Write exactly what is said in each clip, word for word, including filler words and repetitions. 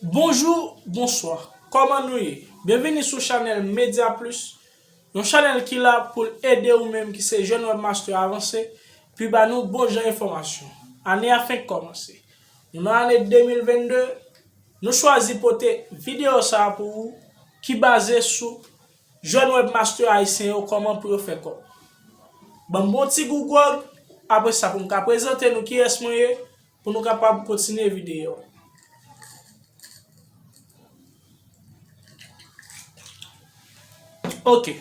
Bonjou, bonswa. Kòman nou ye? Byenvini sou chanèl Media Plus, yon chanèl ki la pou l ede ou menm ki se jèn webmaster avanse, pi ba nou bon jan enfòmasyon. Ane a fenk kòmanse. Nou nan ane de mil vennde, nou chwazi pote videyo sa a pou ou ki baze sou jèn webmaster ayisyen yo, kòman pou yo fè kòb. Ban m bon ti gou gwòg, apre sa pou m ka prezante nou kiyès mwen ye, pou nou kapab kontinye videyo. Ok.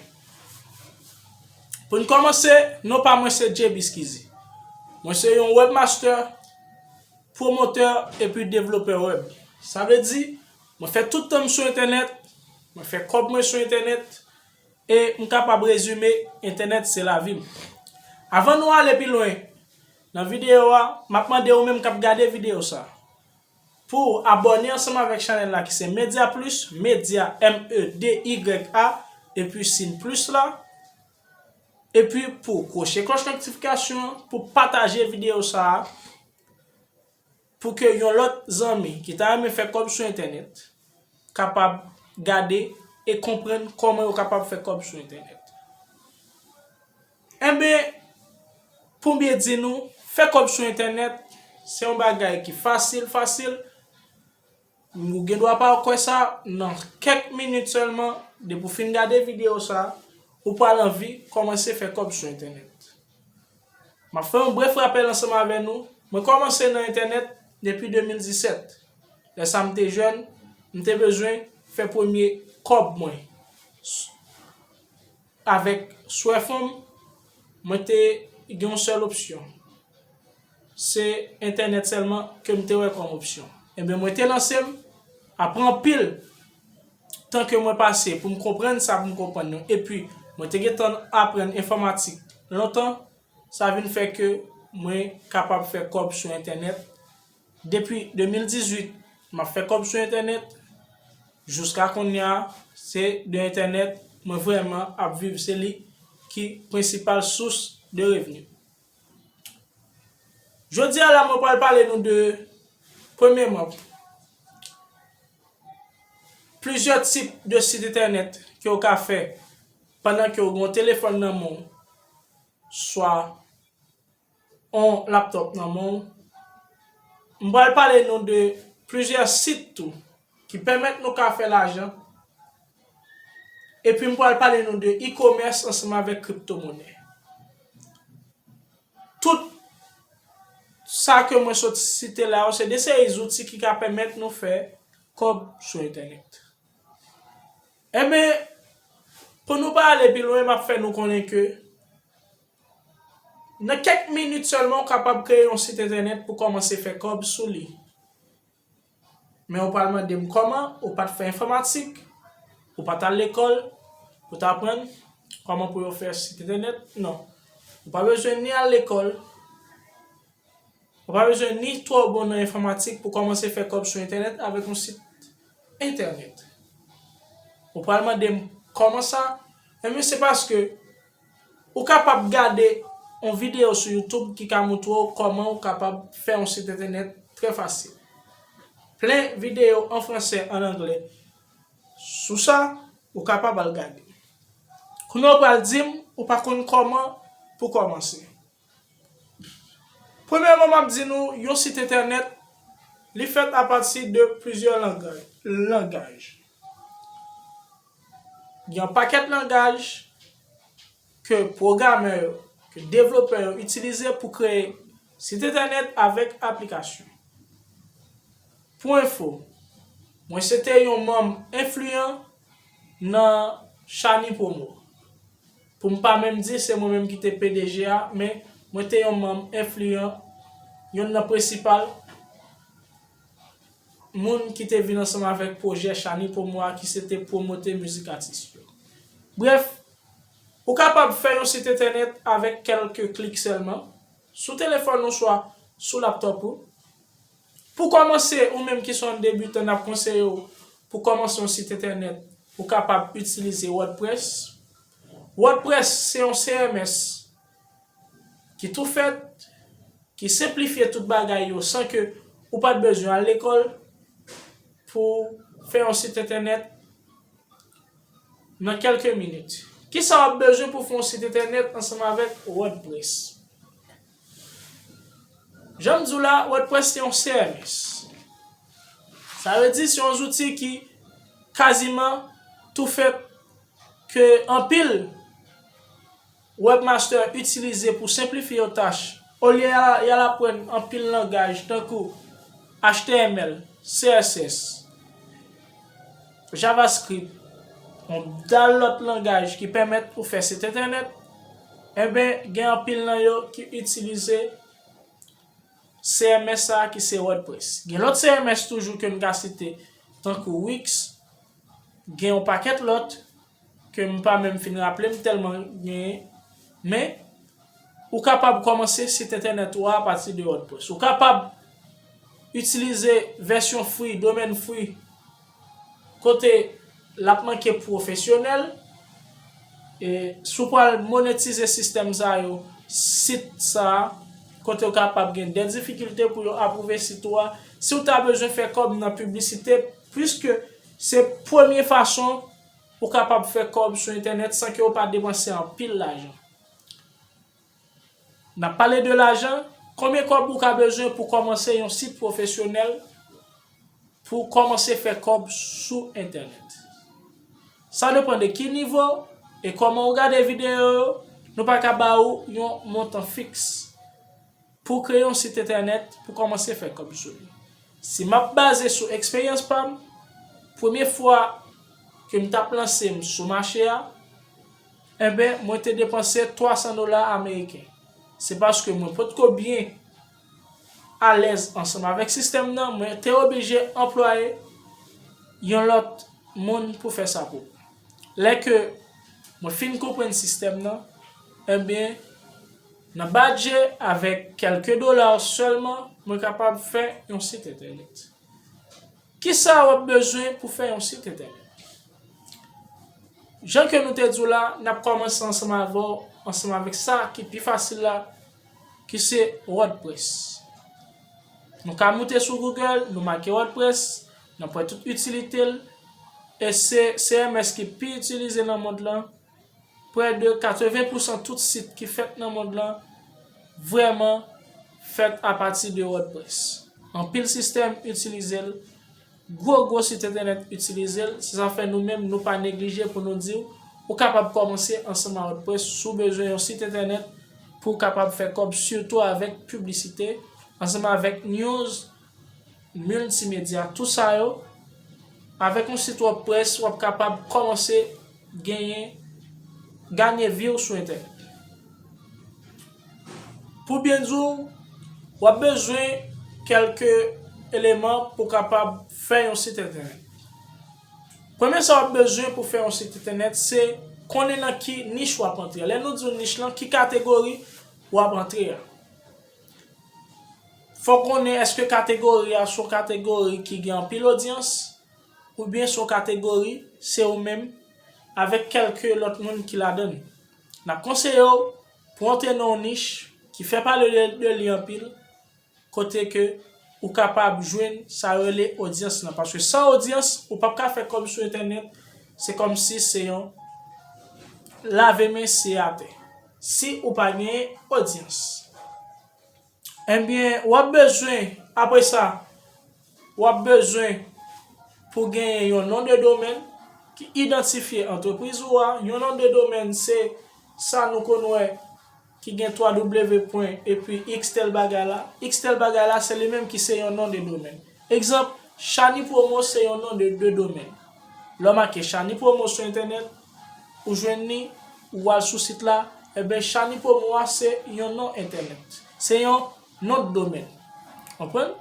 Pou n kòmanse, non pa mwen se J B Skeezy. Mwen se yon webmaster, pwomotè epi devlopè web. Sa vle di, mwen fè tout tan m sou entènèt, mwen fè kòb mwen sou entènèt, e m kapab rezime, entènèt se lavi m. Avan nou ale pi lwen nan videyo a, m ap mande ou menm k ap gade videyo sa a pou w abòne ansanm avèk chanèl la ki se Media Plus, Media, M E D Y A, epi siy plis la, epi pou w kwoche klòch notifikasyon an, pou w pataje videyo sa a, pou ke yon lòt zanmi ki ta renmen fè kòb sou entènèt kapab gade e konprann kòman yo kapab fè kòb sou entènèt. Enben, pou m byen di nou, fè kòb sou entènèt, se yon bagay ki fasil, fasil. Ou gen dwa pa kwè sa, nan kèk minit sèlman, depi w fin gade videyo sa, ou pral anvi kòmanse fè kòb sou entènèt. M ap fè yon brèf rapèl ansanm avè nou. Mwen kòmanse nan entènèt depi de mil disèt. Lè sa m te jèn, m te bezwen fè premye kòb mwen. S-, avèk swè fon m, mwen te gen yon sèl opsyon. Se entènèt sèlman ke m te wè kòm opsyon. Enben, mwen te lanse m, apre anpil tan ke mwen pase pou m konprann sa pou m konprann nou. Epi, mwen te gentan aprann enfòmatik lontan, sa vin fè ke mwen kapab fè kòb sou entènèt. Depi de mil dizuit, m ap fè kòb sou entènèt. Jiska kounye a, se de entènèt mwen vrèman ap viv. Se li ki prensipal sous de revni. Jodi a la, mwen pral pale nou de, premyèman, plizyè tip de sit entènèt ke w ka fè pandan ke w gen yon telefòn nan men w, swa yon laptòp nan men w. M pral pale nou de plizyè sit tou ki pèmèt nou ka fè lajan. Epi m pral pale nou de e-commerce ansanm avèk kriptomonè. Tout sa ke mwen sot site la yo, se de seri zouti ki ka pèmèt nou fè kòb sou entènèt. Enben, pou nou pa ale pi lwen, m ap fè nou konnen ke nan kèk minit sèlman, ou kapab kreye yon sit entènèt pou kòmanse fè kòb sou li. Men ou pral mande m kòman, ou pa t fè enfòmatik, ou pa t al lekòl pou t aprann kòman pou yo fè sit entènèt? Non. Ou pa bezwen ni al lekòl, ou pa bezwen ni twò bon nan enfòmatik pou kòmanse fè kòb sou entènèt avèk yon sit entènèt. Ou pral mande m kòman sa? Enben, se paske ou kapab gade yon videyo sou YouTube ki ka montre w kòman ou kapab fè yon sit entènèt trè fasil. Plen videyo an fransè, an anglè. Sou sa, ou kapab al gade. Kounye a ou pral di m, ou pa konn kòman pou kòmanse. Premyèman, m ap di nou, yon sit entènèt, li fèt apati de plizyè langaj, langaj. Gen yon pakèt langaj ke pwogramè yo, ke devlopè yo itilize pou kreye sit entènèt avèk aplikasyon. Pou enfo, mwen se te yon manm enfliyan nan Shiny Promo. Pou m pa menm di se mwen menm ki te P D G a, men mwen te yon manm enfliyan, yonn nan prensipal moun ki te vin ansanm avèk pwojè Shiny Promo a, ki se te pwomote mizik atis yo. Brèf, ou kapab fè yon sit entènèt avèk kèlke klik sèlman, sou telefòn ou swa sou laptòp ou. Pou kòmanse, ou menm ki se yon debitan, n ap konseye w pou kòmanse yon sit entènèt, ou kapab itilize WordPress. WordPress se yon C M S ki tou fèt, ki senplifye tout bagay yo san ke ou pa t bezwen al lekòl pou fè yon sit entènèt nan kèlke minit. Kisa w ap bezwen pou fè yon sit entènèt ansanm avèk WordPress? Jan m di w la, WordPress se yon C M S. Sa vle di se yon zouti ki kaziman tou fèt ke anpil webmaster itilize pou senplifye yo tach. Olye y al, y al aprann anpil langaj tankou H T M L, C S S, JavaScript, yon dal lòt langaj ki pèmèt ou fè sit entènèt, enben, gen anpil nan yo ki itilize C M S sa a ki se WordPress. Gen lòt C M S toujou ke m ka site, tankou Wix, gen yon pakèt lòt ke m pa menm fin raple m tèlman genyen, men ou kapab kòmanse sit entènèt ou a apati de WordPress. Ou kapab itilize vèsyon free, domèn free, kote l ap manke pwofesyonèl. E si w pral monetize sistèm sa yo, sit sa a, kote w kapab gen de difikilte pou yo apwouve sit ou a. Si w ta bezwen fè kòb nan piblisite, piske se premye fason ou kapab fè kòb sou entènèt san ke w pa depanse anpil lajan. N ap pale de lajan, konbyen kòb ou ka bezwen pou kòmanse yon sit pwofesyonèl, pou kòmanse fè kòb sou entènèt? Sa depann de ki nivo e kòman ou gade videyo yo, nou pa ka ba ou yon montan fiks pou kreye yon sit entènèt pou kòmanse fè kòb sou li. Si m ap baze sou eksperyans pa m, premye fwa ke m t ap lanse m sou mache a, enben, mwen te depanse twa san dola ameriken. Se paske mwen potko byen alèz ansanm avèk sistèm nan, mwen te oblije anplwaye yon lòt moun pou fè sa pou mwen. Lè ke mwen fin konprann sistèm nan, enben, nan badje avèk kèlke dola sèlman, mwen kapab fè yon sit entènèt. Kisa w ap bezwen pou fè yon sit entènèt? Jan ke nou te di w la, n ap kòmanse ansanm avè w, ansanm avèk sa ki pi fasil la, ki se WordPress. Nou ka moute sou Google, nou make WordPress, n ap wè tout itilite l, e se C M S ki pi itilize nan mond lan. Prè de katreven pousan tout sit ki fèt nan mond lan vrèman fèt apati de WordPress. Anpil sistèm itilize l, gwo gwo sit entènèt itilize l, se sa fè nou menm nou pa neglije pou nou di w, ou kapab kòmanse ansanm a WordPress si w bezwen yon sit entènèt pou w kapab fè kòb sitou avèk piblisite, ansanm avèk news, miltimedya, tou sa yo, avèk yon sit WordPress, w ap kapab kòmanse genyen, ganye vi w sou entènèt. Pou byen di w, w ap bezwen kèlke eleman pou w kapab fè yon sit entènèt. Premye sa w ap bezwen pou fè yon sit entènèt, se konnen nan ki nich w ap antre. Lè nou di w nich lan, ki kategori w ap antre a. Fò w konnen èske kategori a se yon kategori ki gen anpil odyans, oubyen se yon kategori, se ou menm, avèk kèlke lòt moun ki ladan l. N ap konseye w pou w antre nan yon nich ki fè pale de, de li anpil, kote ke ou kapab jwenn sa yo rele odyans lan. Paske san odyans, ou p ap ka fè kòb sou entènèt, se kòmsi se yon lave men siye atè. Si ou pa genyen odyans. Ebyen, w ap bezwen, apre sa, w ap bezwen pou genyen yon non de domèn ki idantifye antrepriz ou a. Yon non de domèn, se sa nou konn wè ki gen twa w pwen epi x tèl bagay la. X tèl bagay la, se li menm ki se yon non de domèn. Egzanp, Shani Promo se yon non de, de domèn. Lè w make Shani Promo sou entènèt, ou jwenn li, ou al sou sit la, ebyen, Shani Promo a se yon non entènèt. Se yon non de domèn. Konprann?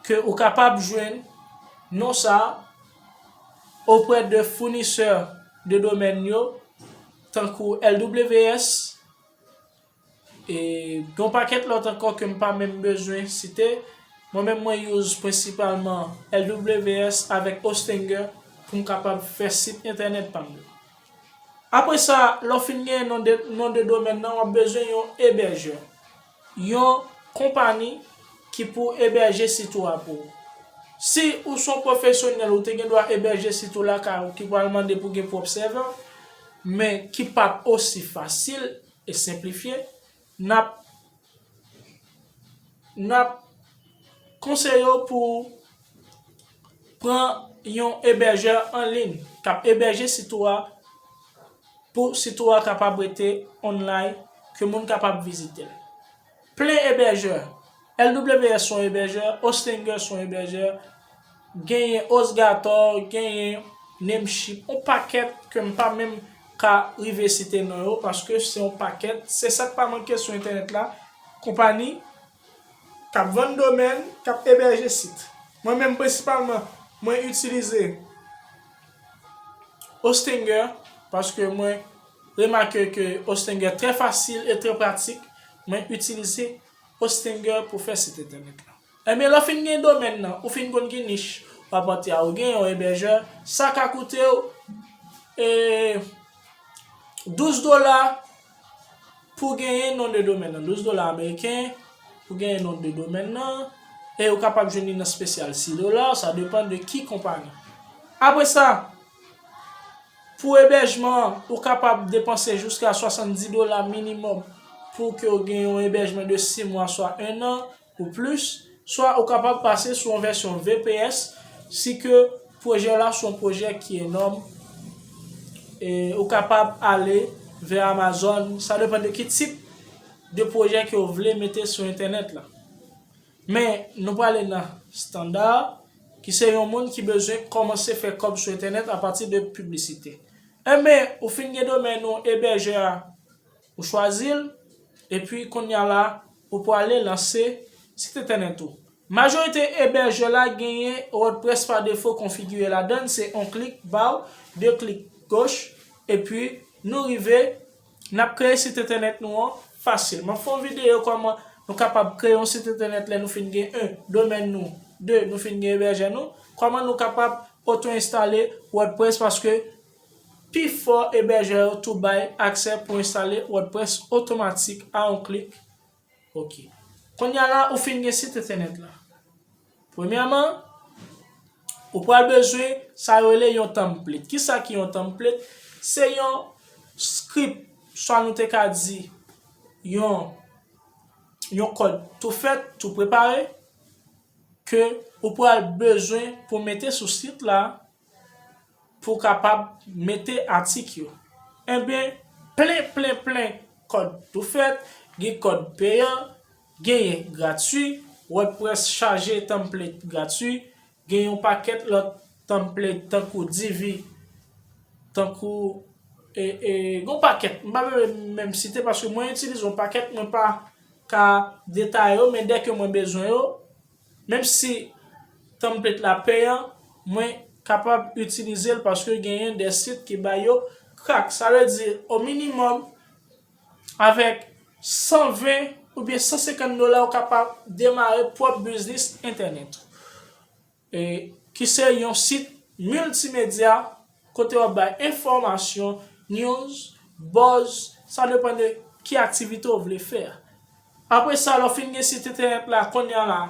Ke ou kapab jwenn non sa a oprè de founisè de domèn yo, tankou L W S, e gen yon pakèt lòt ankò ke m pa menm bezwen site. Mwen menm, mwen use prensipalman L W S avèk Hostinger pou m kapab fè sit entènèt pa m yo. Apre sa, lè w fin gen non de, non de domèn nan, w ap bezwen yon ebèjè. Yon konpani ki pou ebèje sit ou a pou ou. Si ou se yon pwofesyonèl, ou te gen dwa ebèje sit ou lakay ou ki pral mande pou gen pwòp sèvè, men ki p ap osi fasil e senplifye, n ap n ap konseye w pou pran yon ebèjè an liy k ap ebèje sit ou a pou sit ou a kapab rete online, ke moun kapab vizite l. Plen ebèjè, L W S se yon ebèjè, Hostinger se yon ebèjè, genyen Hostgator, genyen Namecheap, yon pakèt ke m pa menm ka rive site non yo, paske se yon pakèt, se sa k pa manke sou entènèt la, konpani k ap vann domèn, k ap ebèje sit. Mwen menm prensipalman, mwen itilize Hostinger, paske mwen remake ke Hostinger trè fasil e trè pratik. Mwen itilize Hostinger pou fè sit entènèt la. Ebyen, lè w fin gen domèn nan, ou fin konn ki nich w ap antre a, ou gen yon ebèjè, sa ka koute w e, douz dola pou genyen non de domèn nan, douz dola ameriken pou genyen non de domèn nan, e ou kapab jwenn li nan espesyal sis dola, sa depann de ki konpani. Apre sa, pou ebèjman an, ou kapab depanse jiska swasanndiz dola minimòm pou ke w gen yon ebèjman de sis mwa, swa en an ou plis, swa ou kapab pase sou yon vèsyon V P S, si ke pwojè w la se yon pwojè ki enòm, e ou kapab ale vè Amazon, sa depann de ki tip de pwojè ke w vle mete sou entènèt la. Men, nou prale nan estanda, ki se yon moun ki bezwen kòmanse fè kòb sou entènèt apati de piblisite. Enben, ou fin gen domèn ou, ebèjè a, ou chwazi l, epi kounye a la, ou prale lanse sit entènèt ou. Majorite ebèjè la genyen WordPress pa defo konfigire ladan l, se yon klik ba w, de klik goch, epi nou rive, n ap kreye sit entènèt nou an fasil. M ap fè yon videyo kòman nou kapab kreye yon sit entènèt lè nou fin gen, en, domèn nou, de, nou fin gen ebèjè nou, kòman nou kapab oto enstale WordPress, paske pifò ebèjè yo tou bay aksè pou enstale WordPress otomatik a yon klik. Ok. Kounye a la, ou fin gen sit entènèt la. Premyèman, ou pral bezwen sa yo rele yon template. Kisa ki yon template? Se yon script, swa nou te ka di yon, yon kòd tou fèt, tou prepare, ke ou pral bezwen pou mete sou sit la, pou w kapab mete atik yo. Enben, plen, plen, plen kòd tou fèt, gen kòd peyan, genyen gratui, WordPress chaje template gratui, gen yon pakèt lòt template tankou Divi, tankou, e, e, gen yon pakèt, m pa vle menm site paske mwen itilize yon pakèt, mwen pa ka detaye yo, men dèke mwen bezwen yo, menm si template la peyan, mwen kapab itilize l paske genyen de sit ki ba yo krak. Sa vle di, o minimòm, avèk san ven oubyen san senkant dola, ou kapab demare pwòp biznis entènèt ou. E, ki se yon sit miltimedya kote w ap bay enfòmasyon, news, buzz, sa depann de ki aktivite w vle fè a. Apre sa, lè w fin gen sit entènèt la, kounye a la,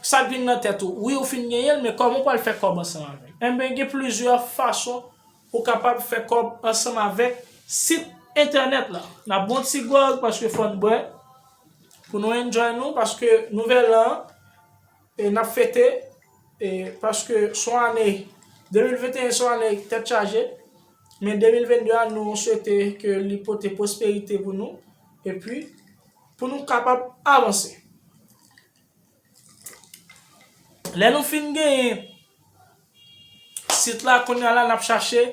sa k vin nan tèt ou, wi, ou fin genyen l, men kòman w pral fè kòb ansanm avè l? Enben, gen plizyè fason ou kapab fè kòb ansanm avèk sit entènèt la. N ap bon ti gwòg paske fò n bwè pou nou enjoy nou, paske nouvèl an, e, n ap fete, e, paske se yon ane, de mil venteyen se yon ane tèt chaje, men de mil vennde a, nou swete ke li pote pwosperite pou nou, epi pou nou kapab avanse. Lè nou fin genyen sit la, kounye a la, n ap chache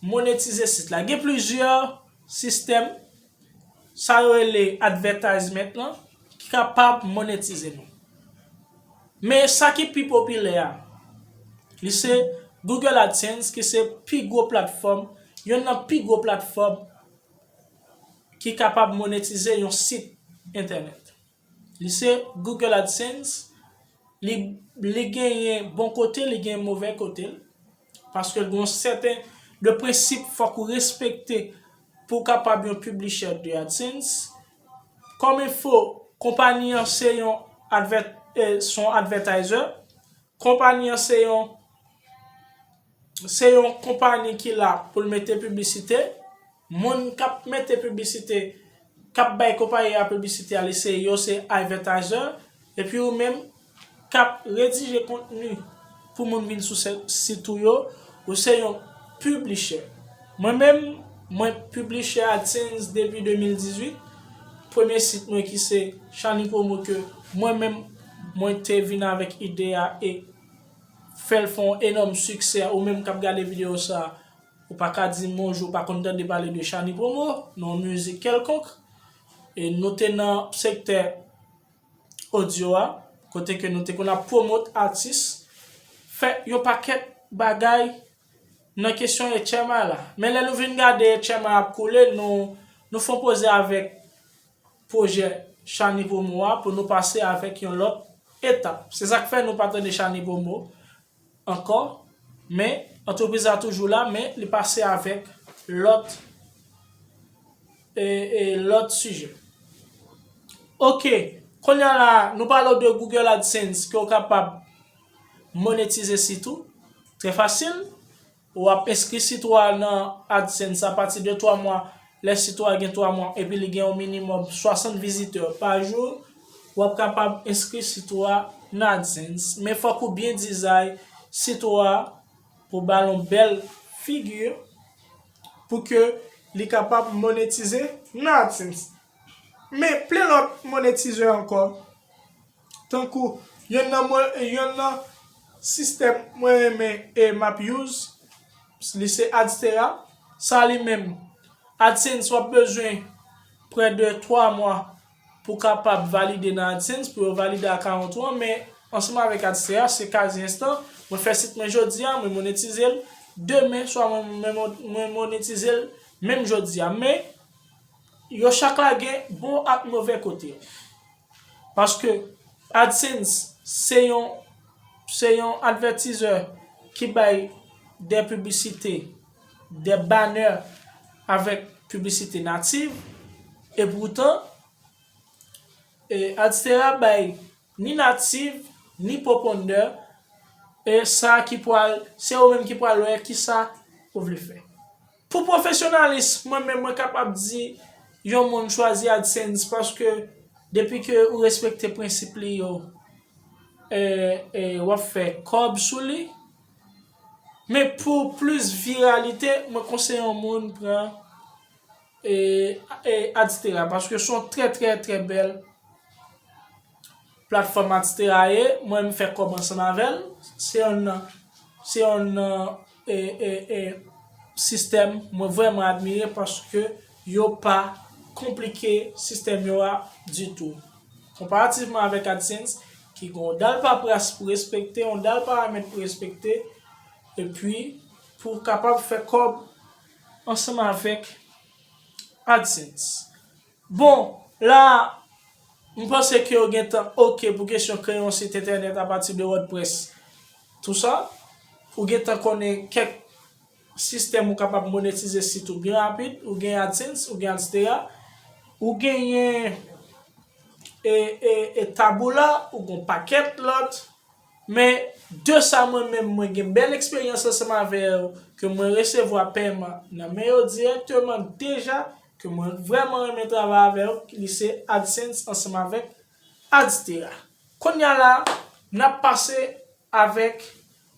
monetize sit la. Gen plizyè sistèm, sa yo rele advertisement lan, ki kapab monetize nou. Men sa ki pi popilè a, li se Google AdSense, ki se pi gwo platfòm, yonn nan pi gwo platfòm ki kapab monetize yon sit entènèt. Li se Google AdSense, li, li genyen bon kote, li genyen move kote l, paske l gen yon sèten de prensip fòk ou respekte pou w kapab yon publisher de AdSense. Kòm enfo, konpayi an se yon advert-, eh, se yon advertiser. Konpayi an se yon se yon konpayi ki la pou l mete piblisite. Moun k ap mete piblisite, k ap bay konpayi a piblisite a, li se yo se advertiser. Epi ou menm k ap redije kontni pou moun vin sou sit ou yo, ou se yon publisher. Mwen menm, mwen publisher AdSense depi de mil dizuit. Premye sit mwen ki se Shani Promo ke mwen menm mwen te vin avèk ide a e fè l fè yon enòm siksè. Ou menm k ap gade videyo sa, ou pa ka di m yon jou ou pa konn tande pale de Shani Promo nan yon mizik kèlkonk. E nou te nan sektè odyo a, kote ke nou te konn ap pwomot atis, fè yon pakèt bagay nan kesyon H M I la. Men lè nou vin gade H M I ap koule, nou, nou fè yon poze avèk pwojè Shani Promo a pou nou pase avèk yon lòt etap. Se sa k fè nou pa tande Shani Promo ankò, men antrepriz la toujou la, men li pase avèk lòt e, e lòt sijè. Ok, kounye a la, nou pale w de Google AdSense ke w kapab monetize sit ou. Trè fasil. W ap enskri sit ou a nan AdSense apati de twa mwa. Lè sit ou a gen twa mwa epi li gen yon minimòm swasant vizitè pa jou, w ap kapab enskri sit ou a nan AdSense. Men fòk ou byen dizay sit ou a pou ba l yon bèl figi pou ke li kapab monetize nan AdSense. Men plen lòt monetizè ankò. Tankou yonn nan mwen, yonn nan sistèm mwen renmen e m ap use, li se Adstera. Sa li menm, AdSense w ap bezwen prè de twa mwa pou kapab valide nan AdSense, pou yo valide akawont ou an, men ansanm avèk Adstera, se kazi enstan. Mwen fè sit mwen jodi a, mwen monetize l demen, swa mwen, mwen, mwen monetize l menm jodi a. Men yo chak la gen bon ak move kote. Paske AdSense se yon, se yon advètizè ki bay de piblisite, de banner avèk piblisite nativ. E poutan, e, Adstera bay ni nativ, ni propaganda, e sa ki pral, se ou menm ki pral wè kisa ou vle fè. Pou pwofesyonalis, mwen menm, mwen kapab di yon moun chwazi AdSense paske depi ke ou respekte prensip li yo, e, e, w ap fè kòb sou li. Men pou plis viralite, mwen konseye yon moun pran, e, e, Adstera paske se yon trè, trè, trè bèl platfòm Adstera ye, mwen m fè kòb ansanm avè l. Se yon, se yon, e, e, e, sistèm mwen vrèman admire paske yo pa konplike sistèm yo a ditou. Konparativman avèk AdSense, ki gen yon dal papras pou respekte, yon dal paramèt pou respekte, epi pou w kapab fè kòb ansanm avèk AdSense. Bon, la, m panse ke yo gentan ok pou kesyon kreye yon sit entènèt apati de WordPress. Tou sa, ou gentan konnen kèk sistèm ou kapab monetize sit ou byen rapid. Ou gen AdSense, ou gen Adstera, ou genyen, e, e, e Taboola, ou gen yon pakèt lòt. Men de sa mwen menm, mwen gen bèl eksperyans ansanm avè yo, ke mwen resevwa pèman nan men yo dirèkteman deja, ke mwen vrèman renmen travay avè yo, li se AdSense ansanm avèk Adstera. Kounye a la, n ap pase avèk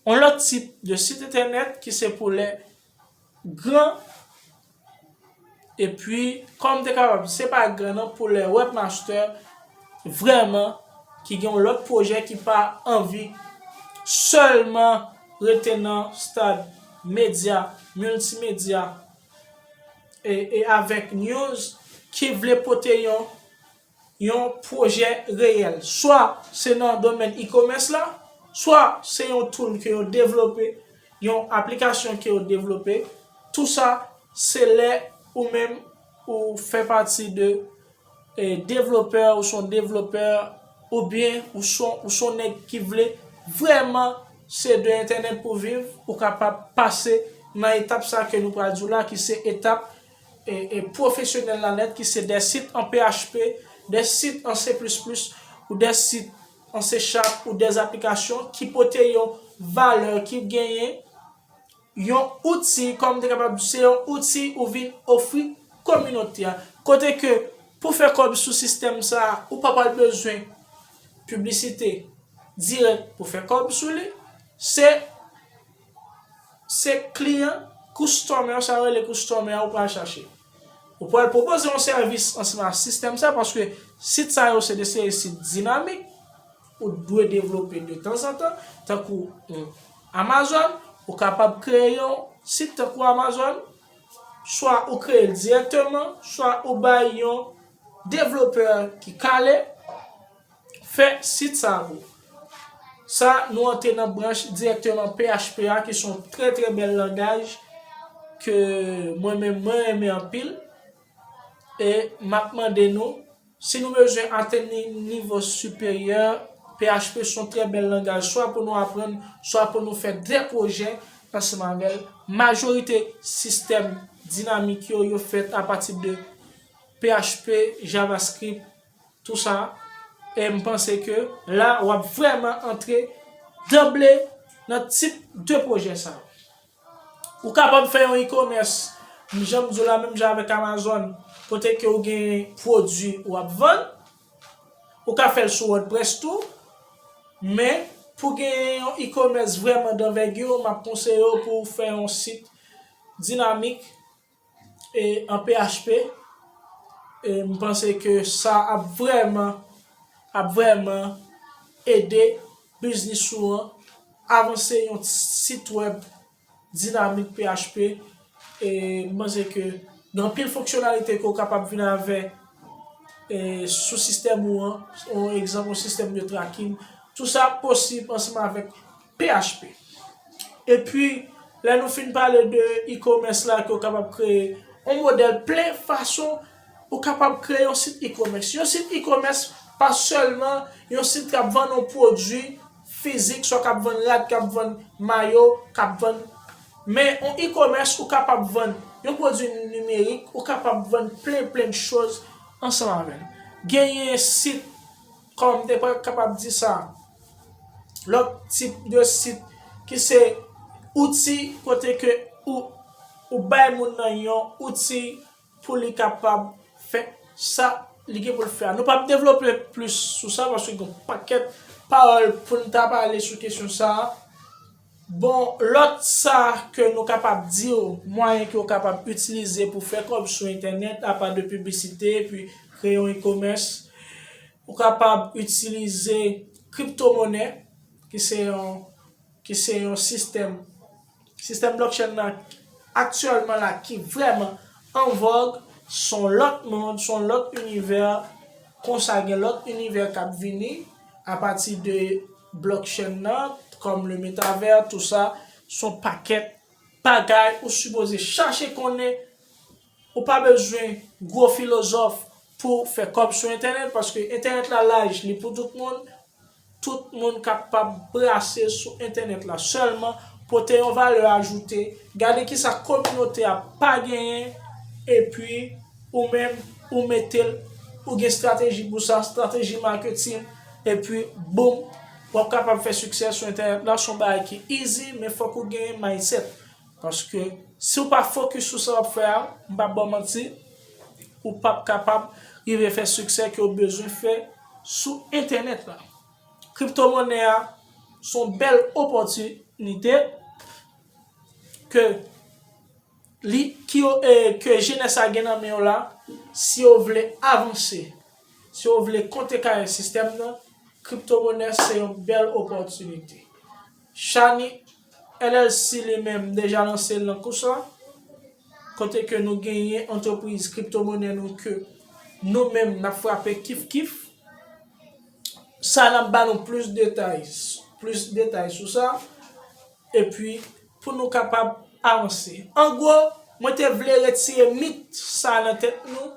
yon lòt tip de sit entènèt ki se pou lè gran. Epi, kòm te kapab, se pa gran non, pou lè webmaster vrèman ki gen yon lòt pwojè ki pa anvi sèlman rete nan stad medya, miltimedya, e, e avèk news ki vle pote yon yon pwojè reyèl. Swa se nan domèn e-commerce la, swa se yon tool ke yo devlope, yon aplikasyon ke yo devlope. Tou sa, se lè ou menm ou fè pati de, e, devlopè, ou se yon devlopè, oubyen ou se yon, ou se yon nèg ki vle vrèman se de entènèt pou viv, ou kapab pase nan etap sa ke nou pral di w la, ki se etap e, e pwofesyonèl la nèt, ki se de sit an P H P, de sit an C plis plis, ou de sit C Sharp ou dèz aplikasyon ki pote yon valè, ki genyen yon outi, kòm te kapab di, se yon outi ou vin ofri kominote a. Kote ke pou fè kòb sou sistèm sa a, ou pa pral bezwen piblisite dirèk pou fè kòb sou li. Se se kliyan, customer, sa yo rele customer a ou pral chache. Ou pral pwopoze yon sèvis ansanm ak sistèm sa, paske sit sa yo se de seri sit dinamik, ou dwe devlope de tanzantan, tankou yon Amazon, ou kapab kreye yon sit tankou Amazon, swa ou kreye l dirèkteman, swa ou bay yon devlopè ki kale fè sit sa pou. Sa, nou antre nan branch dirèkteman P H P a, ki se yon trè, trè bèl langaj ke mwen menm, mwen renmen anpil. E m ap mande nou, si nou bezwen atenn ni-, nivo siperyè, P H P se yon trè bèl langaj, swa pou nou aprann, swa pou nou fè de pwojè ansanm avè l. Majorite sistèm dinamik yo, yo fèt apati de P H P, JavaScript, tou sa. E m panse ke la, w ap vrèman antre danble nan tip de pwojè sa. Ou kapab fè yon e-commerce, jan m di w la, menm jan avèk Amazon, kote ke ou gen pwodui ou ap vann. Ou ka fè l sou WordPress tou, men pou gen yon e-commerce vrèman danvègi, m ap konseye w pou w fè yon sit dinamik e an P H P, e m panse ke sa ap vrèman, ap vrèman ede biznis ou an avanse. Yon sit wèb dinamik P H P, e m panse ke gen anpil fonksyonalite ke w kapab vin avè, e sou sistèm ou an, yon egzanp, yon sistèm de tracking, tou sa posib ansanm avèk P H P. Epi, lè nou fin pale de e-commerce la, ke w kapab kreye yon modèl plen fason, ou kapab kreye yon sit e-commerce. Yon sit e-commerce pa sèlman yon sit k ap vann yon pwodui fizik, swa k ap vann rad, k ap vann mayo, k ap vann, men yon e-commerce, ou kapab vann yon pwodui nimerik, ou kapab vann plen, plen choz ansanm avè l. Genyen sit, kòm m te pa kapab di sa, lòt tip de sit ki se outi, kote ke ou, ou bay moun nan yon outi pou li kapab fè sa li gen pou l fè a. Nou p ap devlope plis sou sa, paske gen yon pakèt pawòl pou n ta pale sou kesyon sa a. Bon, lòt sa ke nou kapab di w, mwayen ke w kapab itilize pou fè kòb sou entènèt, apa de piblisite, epi kreye yon e-commerce, ou kapab itilize kriptomonè, ki se yon, ki se yon sistèm, sistèm blockchain nan aktyèlman la ki vrèman an vòg, se yon lòt mond, se yon lòt inivè, konsa gen lòt inivè k ap vini apati de blockchain nan, kòm le métavers, tou sa, se yon pakèt bagay ou sipoze chache konnen. Ou pa bezwen gwo filozòf pou fè kòb sou entènèt, paske entènèt la laj, li pou tout moun. Tout moun kapab brase sou entènèt la. Sèlman, pote yon valè ajoute, gade kisa kominote a pa genyen, epi ou menm, ou mete l, ou gen estrateji pou sa, estrateji marketing, epi boum, w ap kapab fè siksè sou entènèt la. Se yon bagay ki easy, men fòk ou gen mindset. Paske si w pa fokis sou sa w ap fè a, m p ap ba w manti, ou p ap kapab rive fè siksè ke w bezwen fè sou entènèt la. Kriptomonè a se yon bèl opòtinite ke li, ki yo, e, ke jenès la gen nan men yo la, si yo vle avanse, si yo vle kontrekare sistèm nan, kriptomonè se yon bèl opòtinite. Shani L L C li menm deja lanse l nan kous la, kote ke nou genyen antrepriz kriptomonè nou ke nou menm n ap frape kif kif. Sa n ap ba nou plis detay, plis detay sou sa, epi pou nou kapab avanse. An gwo, mwen te vle retire mit sa nan tèt nou,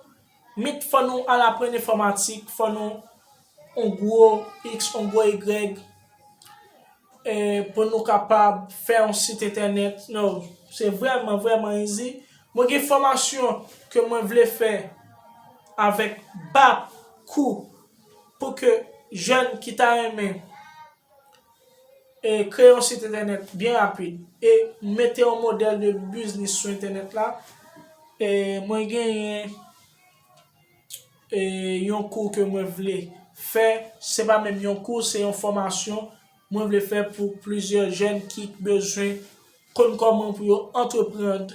mit fò nou al aprann enfòmatik, fò nou on gwo X, on gwo Y, e, pou nou kapab fè yon sit entènèt. Non, se vrèman, vrèman easy. Mwen gen fòmasyon ke mwen vle fè avèk ba kou pou ke jèn ki ta renmen e kreye yon sit entènèt byen rapid e mete yon modèl de biznis sou entènèt la, e mwen genyen e yon kou ke mwen vle fè. Se pa menm yon kou, se yon fòmasyon mwen vle fè pou plizyè jèn ki bezwen konn kòman pou yo antreprann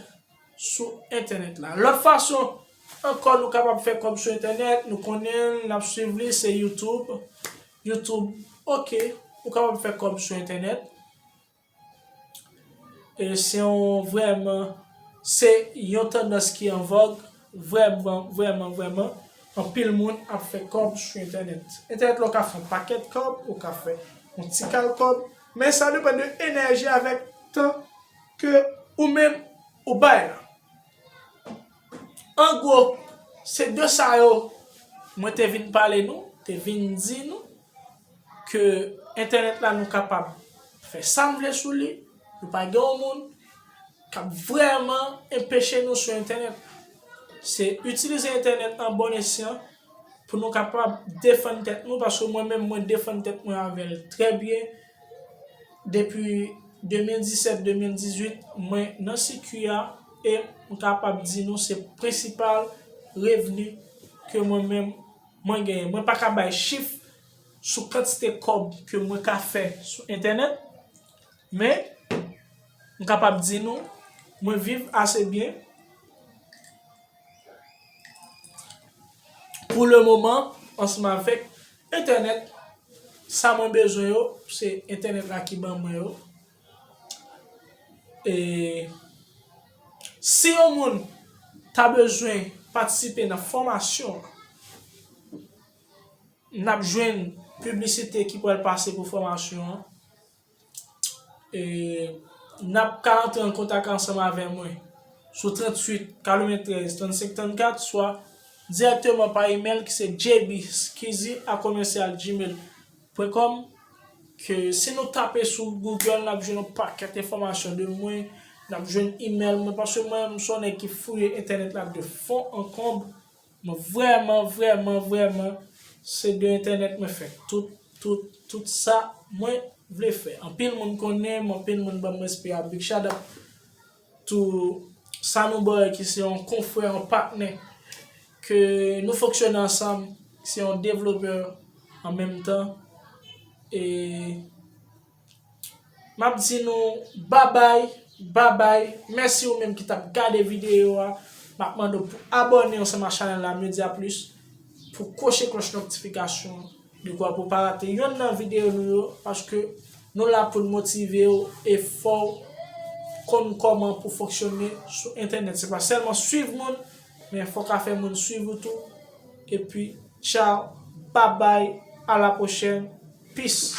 sou entènèt la. Lòt fason ankò nou kapab fè kòb sou entènèt, nou konnen l, n ap swiv li, se YouTube. YouTube, oke, ou kapab fè kòb sou entènèt. E se yon vrèman, se yon tandans ki an vòg, vrèman, vrèman, vrèman. Anpil moun ap fè kòb sou entènèt. Entènèt la, ou ka fè yon pakèt kòb, ou ka fè yon ti kal kòb, men sa depann de enèji avèk tan ke ou menm ou bay la. An gwo, se de sa yo mwen te vin pale nou, te vin di nou ke entènèt la nou kapab fè sa n vle sou li, nou pa gen yon moun k ap vrèman enpeche nou sou entènèt. Se itilize entènèt an bon esyan pou nou kapab defann tèt nou, paske mwen menm mwen defann tèt mwen avè l trè byen. Depi de mil disèt, de mil dizuit, mwen nan sikui a e m kapab di nou se prensipal revni ke mwen menm mwen genyen. Mwen pa ka bay chif sou kantite kòb ke mwen ka fè sou entènèt, men m kapab di nou mwen viv ase byen pou le moman ansanm avèk entènèt. Sa mwen bezwen yo, se entènèt la ki ban mwen yo. E si yon moun ta bezwen patisipe nan fòmasyon an, n ap jwenn piblisite ki pral pase pou fòmasyon an. E n ap ka antre an kontak ansanm avè mwen sou tranntuit, katreventrèz, trannsenk, trannkat, swa dirèkteman pa imèl ki se J B Skizzy a commercial gmail point com. Ke si nou tape sou Google, n ap jwenn yon pakèt enfòmasyon de mwen, n ap jwenn imèl mwen, paske mwen, m se yon nèg ki fouye entènèt la de fon an konb. Mwen vrèman, vrèman, vrèman, se de entènèt mwen fè tout, tout, tout sa mwen vle fè. Anpil moun konnen m, anpil moun ban m respè a. Big shout out to Sanou Boy ki se yon konfrè, yon patnè, ke nou fonksyone ansanm, se yon devlopè an menm tan. E m ap di nou babay, babay. Mèsi ou menm ki t ap gade videyo a. M ap mande w pou abòne ansanm ak chanèl la, Media Plus, pou kwoche klòch notifikasyon an. Dekwa pou w pa rate yonn nan videyo nou yo, paske nou la pou n motive w e fè w konn kòman pou fonksyone sou entènèt. Se pa sèlman swiv moun, men fò w ka fè moun swiv ou tou. Epi, tchaw, babay, a la pwochèn, peace.